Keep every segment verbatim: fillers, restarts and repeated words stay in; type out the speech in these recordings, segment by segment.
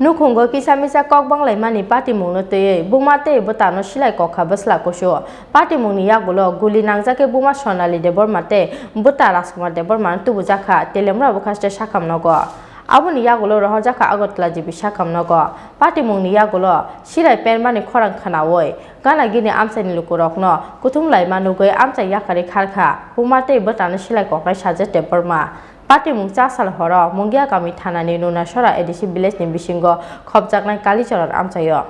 Nukhungo kisa misa kok banglaimani patimungno twiwi buma tei bwtano silai kokha bwsla kusu. Patimungni yagulo guli nangjak khe buma Sonali Debbarma tei bwta Rajkumar Debbarmano tubujakha Teliamura bwkhaste sakham nogo. Aboni yagulo rohorjakha Agartala G B sakham nogo. Patimungni yagulo silai permani khorang khwnawi gana gini amchaini lukurokno kuthum laima nugwi amchai yakarwi kharkha buma tei bwtano silai koknai Sajed Debbarma. Patimung chasal horo Mungia kami thanani Nunasora A D C village ni bisingo khopjaknai Kalicharan amchaio.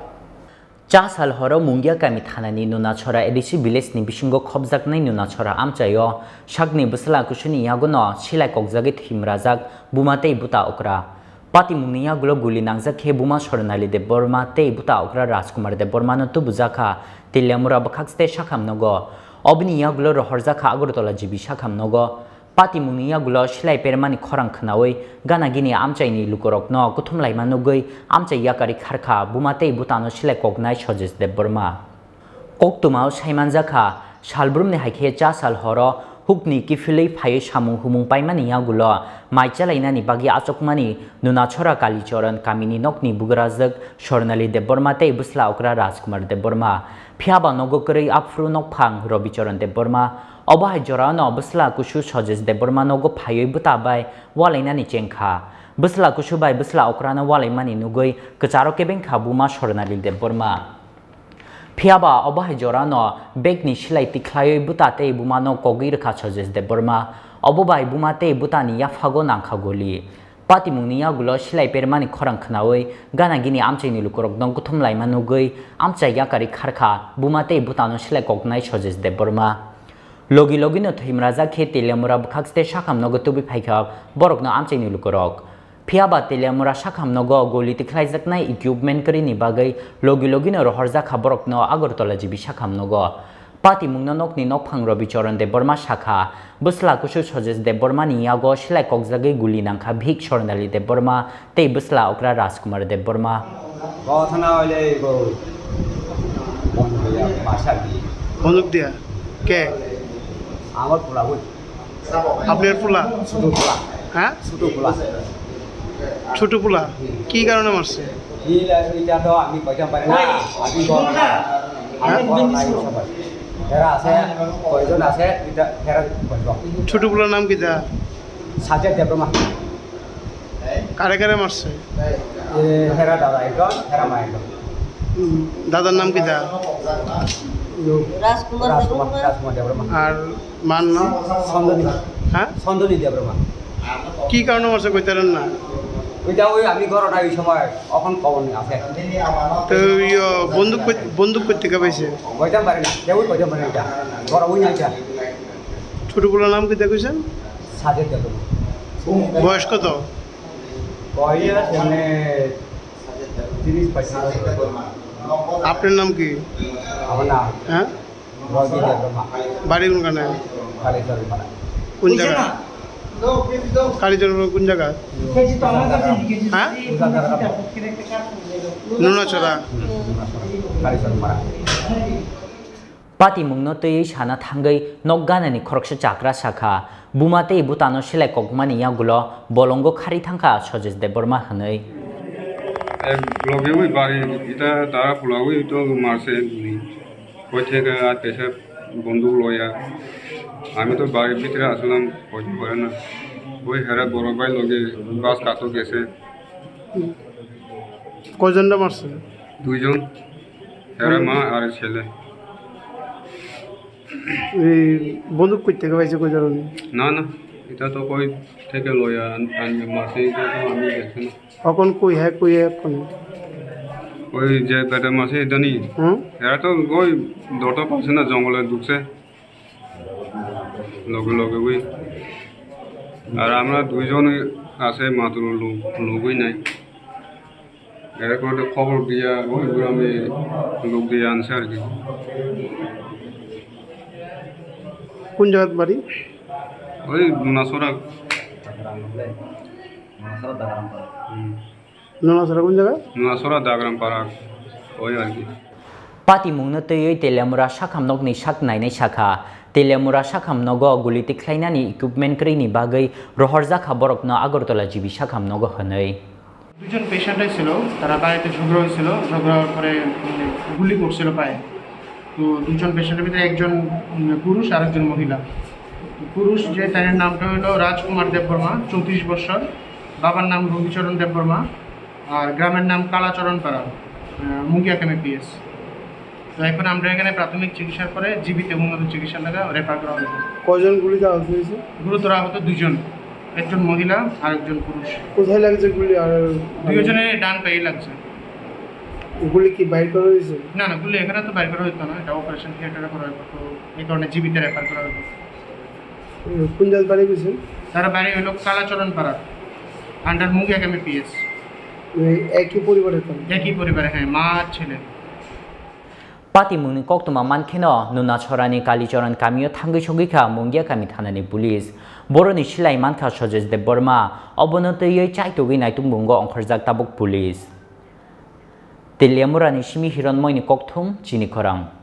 Chasal horo Mungia kami thanani Nunasora A D C village ni bisingo khopjaknai Nunasora amchaio sakni bwsla kusuni yagono silai kokjagwi thwimrajak buma tei bwta okra. Patimungni yagulo guli nangjak khe buma Swarnali Debbarma tei bwta okra Rajkumar Debbarmano tubujakha Teliamura bwkhakste sakham nogo. Oboni yagulo rohorjakha Agartala G B sakham nogo. Patimungni yagulo silai permani khorang khwnawi gana gini amchaini lukurokno kuthum laima nugwi amchai yakarwi kharkha buma tei bwtano silai koknai Sajed Debbarma. Koktwmao saimanjakha, salbrumni hai khe chasal horo hukni kiphilwi phaiwi samung humung paimani yagulo mai chalainani bagwi achukmani Nunachora Kalicharan kamini nokni bugrajwk Swarnali Debbarma tei bwsla okra Rajkumar Debbarma. Phiyaba nogo kwrwi aphuru nokphang Robicharan Debbarma. Obo hai jorano bwsla kusu Sajed Debbarma nogo phaiwi bwta bai walainani chengkha. Bwsla kusu bai bwsla okrano walaimani nugwi kwcharo kebengkha buma Swarnali Debbarma. Phiyaba obo hai jorano begni silai tikhlaiwi bwta tei bumano kogwi rwkha Sajed Debbarma. Obo bai buma tei bwtani yaphago nangkha guli. Patimungni yagulo silai permani khorang khwnawi gana gini amchaini lukurokno kuthum laima nugwi amchai yakarwi kharkha buma tei bwtano silai koknai Sajed Debbarma. Logi logino thwimrajak khe Teliamura bwkhakste sakham nogo tubui phaikha borokno amchaini lukurok. Phiyaba Teliamura sakham nogo guli tikhlaijaknai equipment kwrwini bagwi logi logino rohorjakha borokno Agartala G B sakham nogo. Patimungno nokni nokphang Robicharan Debbarma sakha, bwsla kusu Sajed Debbarmani yago silai kokjagwi guli nangkha bihik Swarnali Debbarma tei bwsla okra Rajkumar Debbarma. Kothana oile go. Bon hoya basa di. বন্দুক দিয়া? কে? আমার পোলা ওই। আপনার পোলা? ছোট পোলা। হ্যাঁ? ছোট পোলা। ছোট পোলা? কি কারণে মারছে? কি লাগে এটা তো আমি কইতাম পারি না। আমি বল না। আমি বল নাই সবাই। এরা আছে, কয়জন আছে, এটা এরা কইব। ছোট পোলার নাম কি তা? সাজেদ দেবরমা। কারে কারে মারছে? এ, হেরা দাদা একজন, হেরা মা একজন। উম, দাদার নাম কি তা? রাজকুমার রাজকুমার, দেববর্মা। রাজকুমার দেববর্মা। আর মার নাম? চন্দনী। হ্যাঁ? চন্দনী দেববর্মা। কি কারণে মারছে কইতারেন না? ওইটা ওই আমি ঘরে নাই ওই সময়, এখন খবর নেই, আছে। তো ইয়ে, বন্দুক কই-, বন্দুক কই থেকে পাইছে? কইতাম পারি না, কেউই কইতাম পারি না এটা। ঘরে ওই না এটা। ছোট পোলার নাম কি দেখেছেন? সাজেদ দেববর্মা। বয়স কত? বয়স মানে তিরিশ পঁয়ত্রিশ। আপনার নাম কি? আমার নাম হ্যাঁ? রবি দেববর্মা। বাড়ি কোনখানে? কালীচরণপাড়া। কোন জায়গা? কালীচরণপাড়া কোন জায়গা? হ্যাঁ? নুনাছড়া। কালীচরণপাড়া। Patimungno twiwi sana thangwi nok ganani khoroksa chakra sakha, buma tei bwtano silai kokmani yagulo bolongo kharwi thangkha Sajed Debbarma hwnwi. Ek loge oi bari ita dara pula oi to marse ni. Koi theke ar kaisa bonduk loya. Ami to bari bhitre aslam koi pore na. Oi hera boro bhai loge bas kato gese. কয়জনরে মারছে? দুইজন। এরা মা আর ছেলে। এই বন্দুক কই থেকে পাইছে, কই ধরনের? না, না, এটা তো কই থেকে লইয়া আন-, আনবে মাসে, এটা তো আমি দেখছি না। এখন কই, হ্যাঁ, কই এখন? ওই যে বেটা মাসে এটা নি? হুম? এরা তো ওই দরটা পাচ্ছে না, জঙ্গলে ঢুকছে। লগে লগে ওই। আর আমরা দুইজন আছে মাত্র, লোক, লোকই নাই। এরকম একটা খবর দিয়া ওই গ্রামে লোক দিয়ে আনছে আর কি। কোন জায়গার বাড়ি? ওই নুনাছড়া। হুম। নুনাছড়া কোন জায়গা? নুনাছড়া দাগরাম পাড়া, ওই আর কি। Patimungno twiwi Teliamura sakham nokni sak nainai sakha, Teliamura sakham nogo guli tikhlainani equipment kwrwini bagwi rohorjakha borokno Agartala G B sakham nogo hwnwi. দুজন পেশেন্ট ছিল, তারা বাড়িতে ঝগড়া হয়েছিল, ঝগড়া হওয়ার পরে, মানে, গুলি করছিল পায়ে। তো দুজন পেশেন্টের ভিতরে একজন, উম, পুরুষ আর একজন মহিলা। পুরুষ, যে তার নামটা হলো রাজকুমার দেববর্মা, চৌত্রিশ বছর, বাবার নাম রবিচরণ দেববর্মা, আর গ্রামের নাম কালাচরণ পাড়া, আহ, মুঙ্গিয়াকামী পিএস। তো এখন আমরা এখানে প্রাথমিক চিকিৎসার পরে জিবিতে উন্নত চিকিৎসার লাগা রেফার করা হয়েছে। কয়জন গুলিতে আহত হয়েছে? গুরুতর আহত দুজন, একজন মহিলা আর একজন পুরুষ। কোথায় লাগছে গুলি? আর দুজনের ডান পায়ে লাগছে। গুলি কি বাইর করা হয়েছে? না, না, গুলি এখানে তো বাইর করা হতো না, এটা অপারেশন থিয়েটারে করা হতো, তো এই কারণে জিবিতে রেফার করা হতো। উম, কোন জায়গার বাড়ি গেছেন? তারা বাড়ি হলো কালাচরণ পাড়া, আন্ডার মুঙ্গিয়াকামী পিএস। ওই একই পরিবারের তো? একই পরিবারে, হ্যাঁ, মা আর ছেলে। Patimungni koktwma mankheno Nunachorani Kalichoran kamio thangwi sogwikha Mungiakami thanani police. Boroni silai mankha Sojesh Debbarma, obono twiwi chaitugwi naitugmungo ongkhorjak tabuk police. Teliamurani simi Hironmoini kokthum chini khorang.